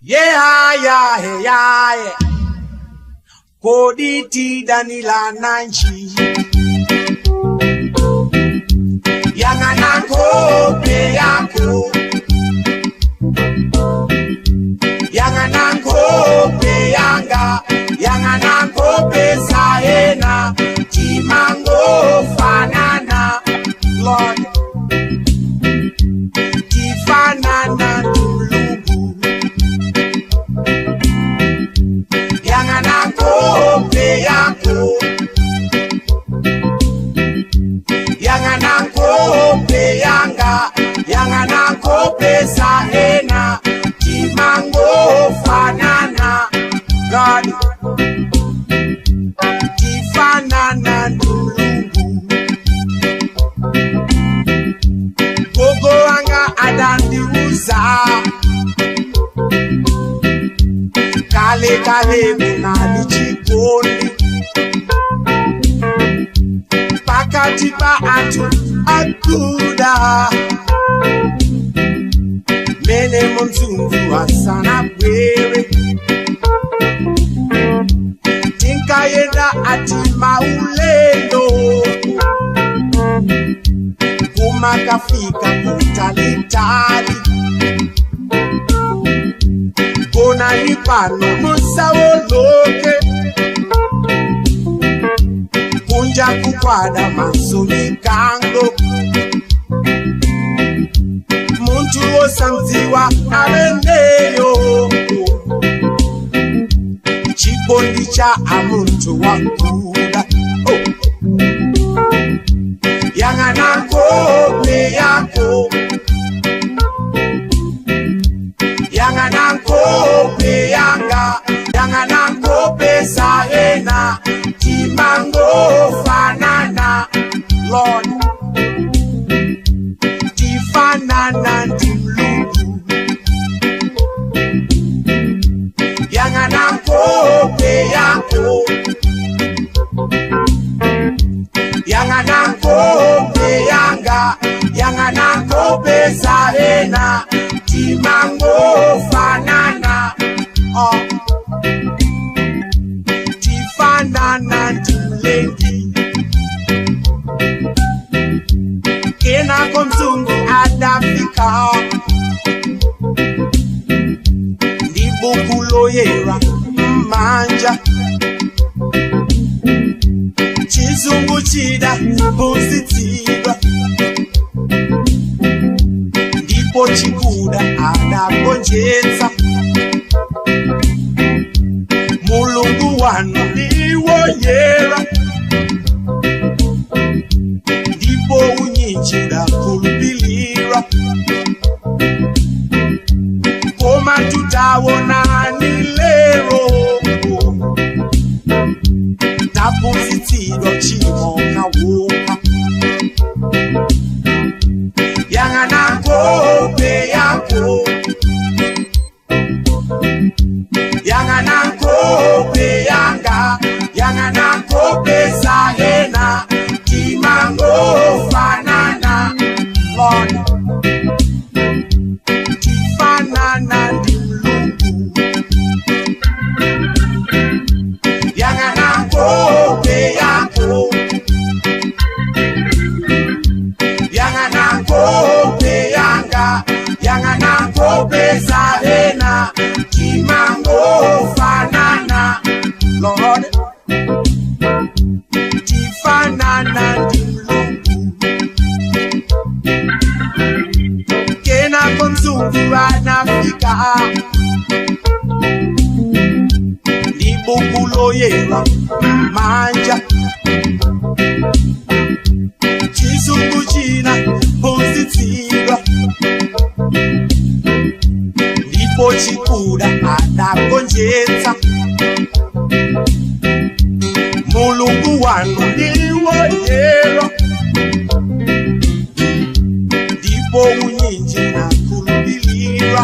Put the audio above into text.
Yeah, yeah, yeah. Kodi tidanilana nji yang'ana nkhope yako, yang'ana nkhope yanga, yang'ana nkhope za ena, timangofanana. Lord, tifanana ndi Mulungu. Yang'ana nkhope yako, yang'ana nkhope yanga, yang'ana nkhope za ena, timangofanana. God, tifanana ndi Mulungu. Gogo wanga adandiuza, kale kale kunali chikondi pakati pa anthu akuda, mene mzungu asanabwere. Tinkayenda ati maulendo, kumakafika kutalitali. Gonani pano, musawoloke, kunja kukwada maso mikango, muntu wosamdziwa ameneyo. Chikondi cha amuntu wakuda, oh. Yang'ana nkhope yako, yang'ana nkhope yanga, yang'ana nkhope za ena, timangofanana. Lord, tifanana ndi Mulungu. Yang'ana nkhope yako, yang'ana nkhope yanga, yang'ana nkhope za ena, timangofanana, oh. Tifanana ndi Mlengi. Kenako mzungu adafika ndi buku loyera mmanja. Chizungu chida phunzitsidwa, ndipo chikuda adagonjetsa. Mulungu wanu ndiwoyera, ndipo unyinji udakhulupilira. Koma tutaonani lero, taphunzitsidwa uchimo kawuka. Yang'ana nkhope yako, yang'ana nkhope yanga, yang'ana nkhope za ena, timangofanana. Lord, tifanana ndi Mulungu. Yang'ana nkhope yako, yang'ana nkhope yanga, yang'ana nkhope za ena, timangofanana. Lord, tifanana ndi Mulungu. Kenako mzungu anafika ndi buku loyera mmanja. Chizungu china phunzitsidwa, ndipo chikuda adagonjetsa. Mulungu wanu ndiwoyera, ndipo unyinji unakhulupilira.